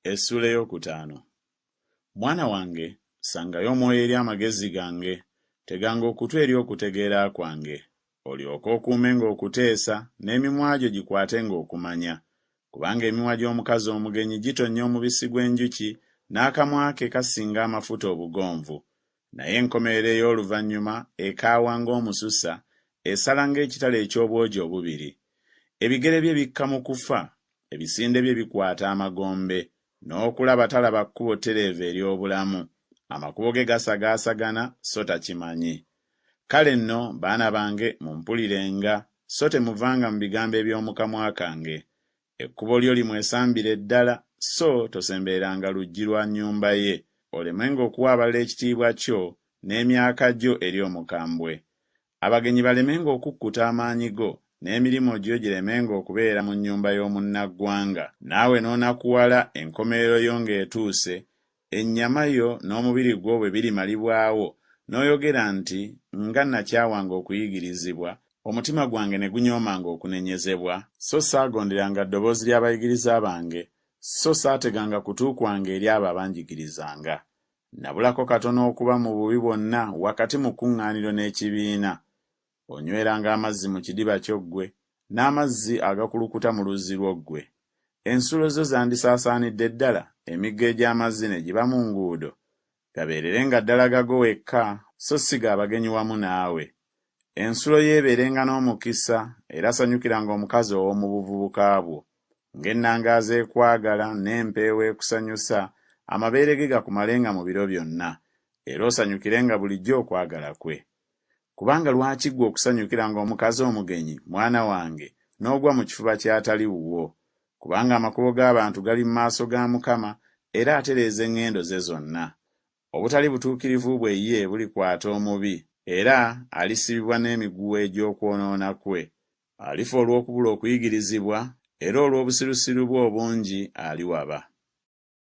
Essuula ey'okutaano. Mwana wange, ssangayo omwoyo eri amagezi gange, teganga okutu eri okutegeera kwange, olyoke okuumenga okuteesa, n'emimwa gyo gikwatenga okumanya. Kubanga emimwa gy'omukazi omugenyi gitonnya omubisi gw'enjuki, n'akamwa ke kasinga amafuta obugonvu. Naye enkomerero ey'oluvannyuma ekaawa ng'omususa, esala ng'ekitala eky'obwogi obubiri. Ebigere bye bikka mu kufa, ebisinde bye bikwata amagombe. N'okulaba talaba kkubo ttereevu ery'obulamu, amakubo ge gasagaasagana so takimanyi. Kale nno, baana bange, mumpulirenga, so temuvanga mu bigambo eby'omu kamwa kange. Ekkubo lyo limwesambire ddala, so tosembereranga luggi lwa nnyumba ye, olemenga okuwa abalala ekitiibwa kyo, n'emyaka gyo eri omukambwe. Abagenyi balemenga okukkuta amaanyi go, n'emirimu gyo giremenga okubeera mu nnyumba y'omunnaggwanga. Naawe n'onakuwala, enkomerero yo ng'etuuse, ennyama yo n'omubiri gwo bwe birimalibwawo, n'oyogera nti, Nga nakyawanga okuyigirizibwa, omutima gwange ne gunyoomanga okunenyezebwa, so saagonderanga ddoboozi ly'abayigiriza bange, so saateganga kutu kwange eri abo abanjigirizanga. Nabulako katono okuba mu bubi bwonna wakati mu kkuŋŋaaniro n'ekibiina. Onyweranga amazzi mu kidiba kyo ggwe, n'amazzi agakulukuta mu luzzi lwo ggwe. Ensulo zo zandisaasaanidde ddala, emigga egy'amazzi ne giba mu nguudo? Gabeererenga ddala gago wekka, so si ga bagenyi wamu naawe. Ensulo yo ebeerenga n'omukisa, era sanyukiranga omukazi ow'omu buvubuka bwo. Ng'ennangaazi ekwagala n'empeewo ekusanyusa, amabeere ge gakumalenga mu biro byonna, era osanyukirenga bulijjo okwagala kwe. Kubanga lwaki ggwe okusanyukiranga omukazi omugenyi, mwana wange, n'ogwa mu kifuba ky'atali wuwo? Kubanga amakubo g'abantu gali mu maaso ga Mukama, era atereeza eŋŋendo ze zonna. Obutali butuukirivu bwe ye bulikwata omubi, era alisibibwa n'emiguwa egy'okwonoona kwe. Alifa olw'okubula okuyigirizibwa, era olw'obusirusiru bwe obungi aliwaba.